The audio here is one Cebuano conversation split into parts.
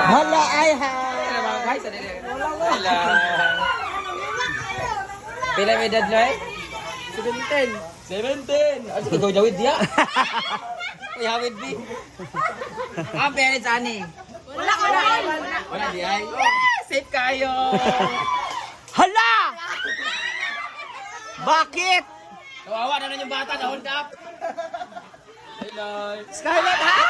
Hala ay ha. Hi sa dili. Hello. Pila may edad, Loy? 17. 17. Ano ikaw jawid diya? Uy, hawid bi. Ang parents ani. Wala, wala. Wala di ay. Safe kayo. Hala! Bakit? Kawawa na yung bata na hold up. Hello. Scarlett, hi!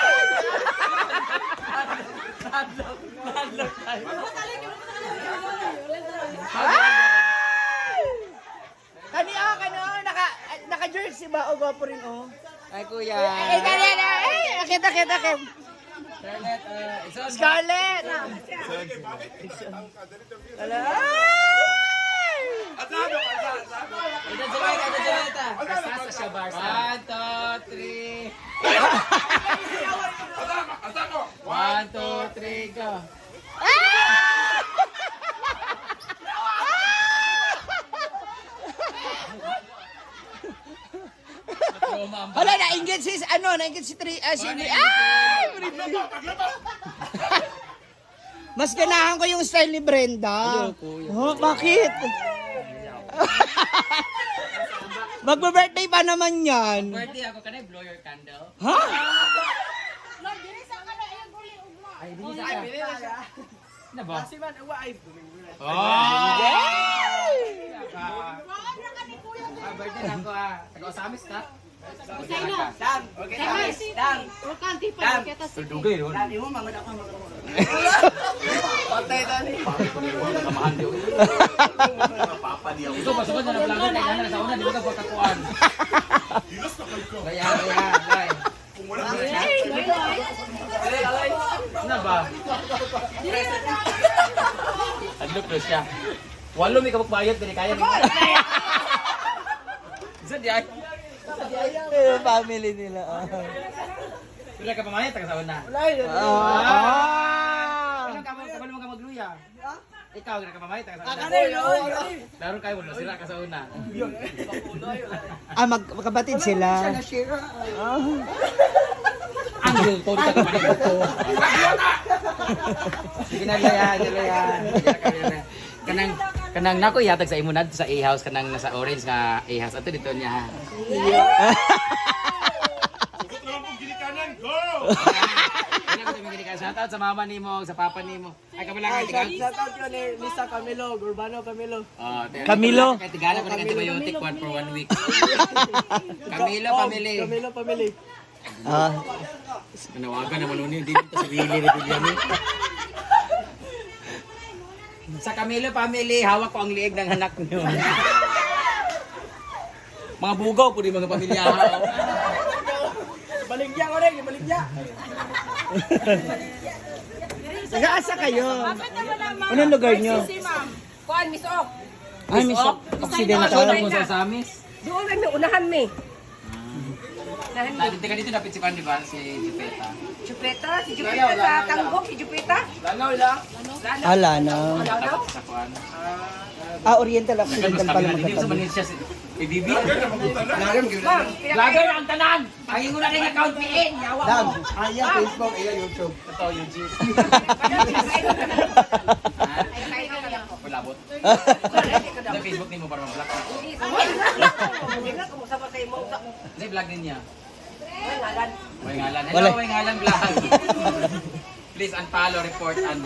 Ay! Kani oh, kani oh, naka jersey ba o gwapo rin oh. Ay, kuya. Ay, kani na, ay, akit, akit, akit. Scarlett, ison. Scarlett! Hala! Ay! Edad sa Loy, edad sa Loy ta. One, two, three. One, two, three, go. Trauma ang Hala, nainggit si, ano, nainggit si Tri, ah, si, ay! Brenda. Mas ganahan ko yung style ni Brenda. Oh, bakit? Magbe-birthday pa naman yan. birthday ako. Can I blow your candle? Ha? Ay, hindi sa ka. Ano ba? Oh! Ah, birthday na ako ah. Taga-Osamis ka? Dugay ron. Ito, pasukod na ng vlogger kay Nana sa una, di ba ka pagkakuan? Gaya, gaya, gaya. Ano ba? Adlok na siya. Walo may kabukbayot, dili kaya. Isa di ay. Yung family nila. Oh. Wala ka pamayat, taga sa una. Ah. Ano ka mo, kabalo mo ka magluya? Ikaw, ka pamayat, taga sa una. Laro kayo, wala sila ka sa una. Ah, magkabatid sila. Ang gulto, di ka pamayat. Sige na, laya, laya. Kanang kanang nako ihatag sa imo na sa A-house kanang nasa orange nga A-house ato dito niya. Ha. Sugot naman kong ginikanan, go! Ano ko tumingin ka? Shout out sa mama nimo, sa papa nimo. Ay kabala ka tigal. Shout out yun ni Lisa Camilo, Urbano Camilo. Oh, Camilo. Kay tigala ko ng antibiotic one for one week. Camilo family. Camilo family. Ah. Nanawagan naman nun yun, hindi dito si Willie Rebillame. Sa Camilo family, hawak ko ang liig ng anak niyo. Mga bugaw po din mga pamilya. Oh. Baligya ko rin, baligya. Taga-asa kayo? Anong lugar nyo? Kuan, Miss Ok. Ay, Miss Occidental. Ano mo sa Samis? Doon may unahan mi. Unahan mi. Dito ka dito napit si Pan, di ba? Si Jupeta. Jupeta, si Jupeta sa Tanggok, si Jupeta. Ala na. Tapos sa kuan. Ah, Oriental Occidental pala Hindi mo sa magkatabi. manin siya si Bibi. Ma'am, Vlogger ang tanan! Ang na rin account PN! Yawa mo! Aya Facebook, aya YouTube. Ito, Eugene. Palabot. Sa Facebook nimo para ma-block. Sa vlog niya. Way ngalan. Hello, Wala. way ngalan vlog. Please unfollow, report, and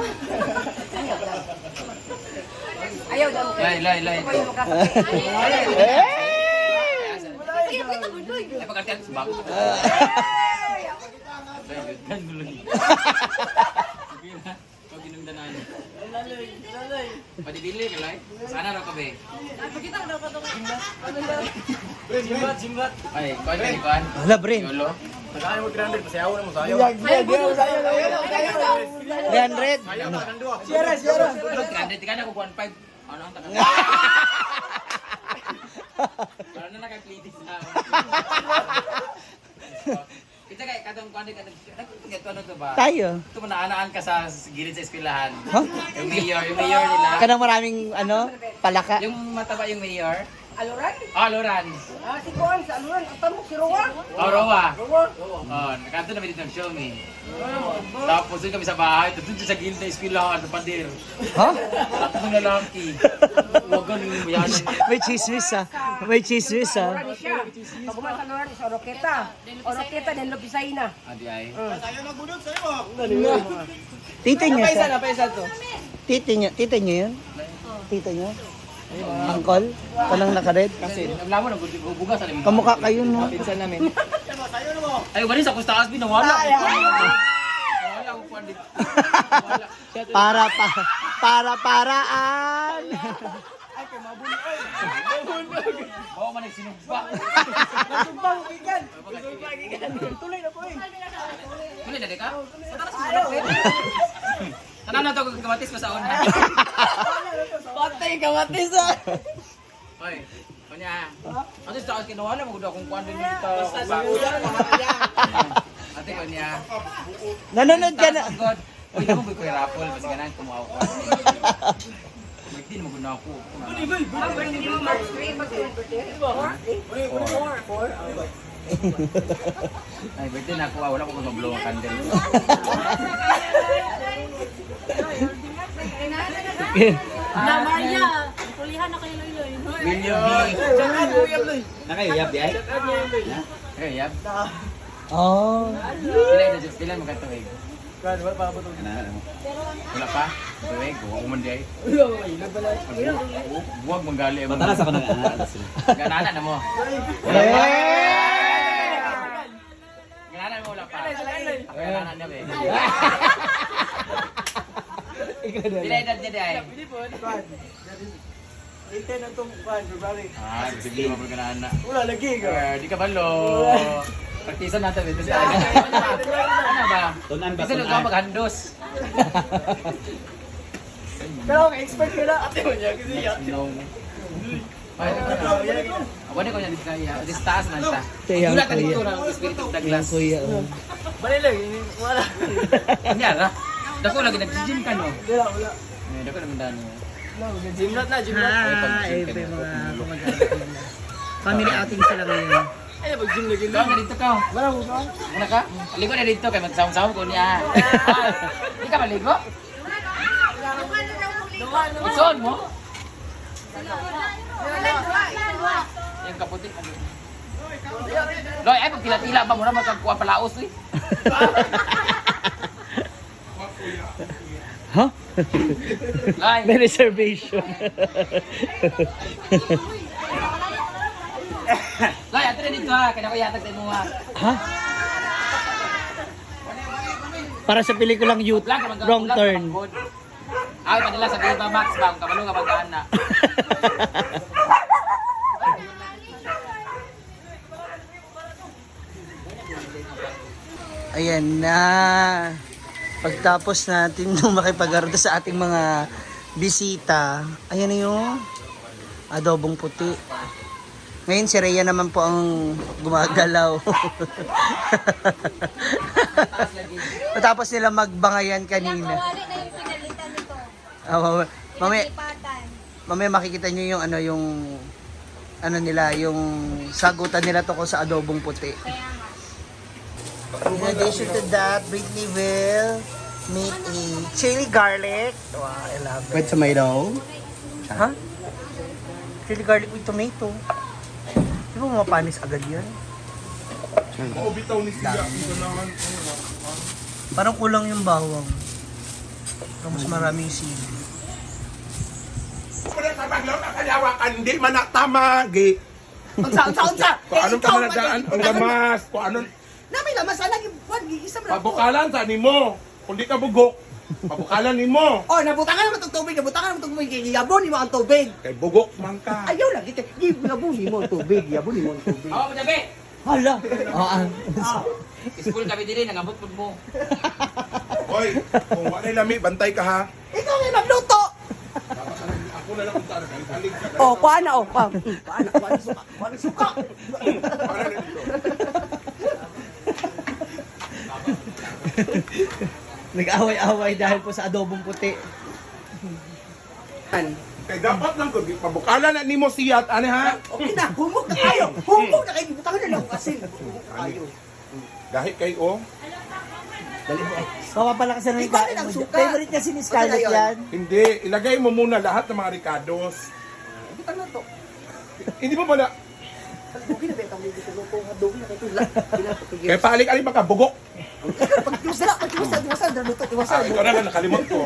Ayaw daw. Lay, lay, lay. Eh! Ay, pagkatiyan sa bako. Sige na. Huwag ginungdanan. Padibili ka, lay. Sana raw ka, be. Ay, kuan ka ni kuan. Hala, Bren. Yolo. 300. Sierra, Sierra. Grande, tika na ko 1.5. Ano ang tagal? Para na naka-clinic na. Kita kay katong kuan katong nagpagkat ano to ba? Tayo. Ito naanaan ka sa gilid sa eskwelahan. Huh? Yung mayor nila. Kanang maraming, ano, palaka. Yung mataba yung mayor. Aluran? Ah, Loran. Ah, si Kuan sa Aluran. Ang tamok si Roa. Oh, Roa. Roa. Oh, nakanto namin dito ng show me. Tapos doon kami sa bahay, tapos doon sa gilid ng eskwelahan sa pader. Ha? Tatlong lalaki. Huwag ganun yung yanan. May chismis ah. May chismis ah. Aluran siya. Pag uman sa Aluran is Oroqueta. Oroqueta del Lopisaina. Adi ay. Tita niya Paisa siya. na, paisa to. Tita niya, tita niya yun? Tita niya? Uncle? Kanang naka-red? Kasi ang lamo nang bugas alam mo. Kamukha kayo, no? Pinsan namin. Ay, wala sa kustaas bin nawala. Wala ko kuan dito. Wala. Para, pa, para, paraan! Bawa man nagsinugba. Nasugba ko gikan. Nasugba gikan. Tuloy na ko eh. Tuloy na di ka? Tanan na to kung kamatis pa sa una. Patay kamatis ah. Hoy, kunya. Ate sa kinuha mo gud akong kuan din dito. Ate kunya. Nanonood ka na. God. Uy, damo ko kuya rapol kasi ganan kumuha ko. Birthday mo gud na ako. Ang birthday mo, March 3, pag birthday. 4? 4. Ay, birthday na ako, ah, wala ko mag-blow ang candle. Na Maria, kulihan na kayo Loy. William B. Nakayuyab di ay? Nakayuyab? Oh. Pila na Diyos, pila magkatuwig? Wala pa po. Wala pa? Tuwig? Huwag man di ay. Huwag manggali. Matalas ako ng Ganana na mo. Wala pa. Ganana mo wala pa. Ganana na ba eh. Pila edad niya di ay? 18 ang tong kuan, February. Ah, sige mo ganana. Wala lagi ka. Eh, di ka balo. Praktisan natin ito siya. Ano ba? Tunan ba, Kasi tunan? lugaw maghandos. Pero ang expert ka na. Ate mo niya kasi yan. No. Ay, wala ko niya dito kaya. Di taas man siya. Kaya Wala ka kuya. dito na ang Spirit of Yung Douglas. kuya, oh. Balilag, wala. Niya ra. Dako lagi nag-gym ka no. Wala, wala. Eh, dako naman dano. Gym rat na, gym rat. Ah, eh, may mga kamag-anak nila. Family outing sila ngayon. Ay, pag gym lagi. Ikaw na dito ka. Wala ko ka. Muna ka? Ligo na dito kay magsawom-sawom ko niya. Ah, Di ka maligo? Ison mo? Yung kaputi. Loy, ay pagtila-tila ba mo na magkagkuha palaos eh. Huh? Loy, May reservation. Loy, ato na dito ha. Kaya ko yatag sa imo ha. Ha? Para sa pelikulang youth, Blank, mag- wrong blank, turn. mag- Ay, padala sa Viva Max ba? Kung kabalo ka pagkaan na. Ayan na. Pagtapos natin nung makipagardo sa ating mga bisita, ayan na yung adobong puti. Ngayon si Rhea naman po ang gumagalaw. Matapos nila magbangayan kanina. Kawali na yung pinalitan nito. Ah, mamaya, Pinalipatan. mamaya makikita nyo yung ano yung ano nila, yung sagutan nila tungkol sa adobong puti. Kaya nga. In addition to that, Brittany will make a chili garlic. Wow, I love it. With tomato. Huh? Chili garlic with tomato. Di ba mapanis agad yun? Oo, bitaw ni siya. Ito na Parang kulang yung bawang. Parang mas maraming sili. Wala sa baglaw na kalawakan, hindi man na tama, gi. Unsa, unsa, unsa! Kung anong kamalagaan, ang lamas, kung anong Nami lamas, alang yung buwan, gigisa mo pabukalan sa nimo. Kung di ka bugok, pabukalan nimo. Oh, nabutangan naman itong tubig, nabutangan naman itong tubig, giyabon mo ang tubig. Kay bugok man ka. Ayaw lagi, kay giyabon mo ang tubig, giyabon mo ang tubig. Awa mo jabe. Hala! Ah, School kami dili nangabot pud mo. Hoy, kung wala lami, bantay ka ha. Ikaw may magluto! Ako na lang kung saan, alig ka. Oh, kuha na, oh. Kuha. Kuha na, kuha na suka, kuha na suka! Para na dito. Nag-away-away dahil po sa adobong puti. Kay dapat lang kung pabukala na nimo siya at ano ha? Okay na, humog na kayo. Humog na kayo. Butangan na lang ako asin. Humog na kayo. Dahil kay oh. Dali mo. Kawa pala kasi nang Ikaw kain din ang mo. suka. Favorite kasi ni Scarlett Basta na yun. yan. Hindi, ilagay mo muna lahat ng mga ricados. Butang na to. Hindi mo pala. Okay na betang dito luto nga dumi na kayo. Kaya paalik-alik baka bugok. Pag iwasan, pag iwasan, iwasan, luto, iwasan. Ah, ikaw na lang nakalimot ko.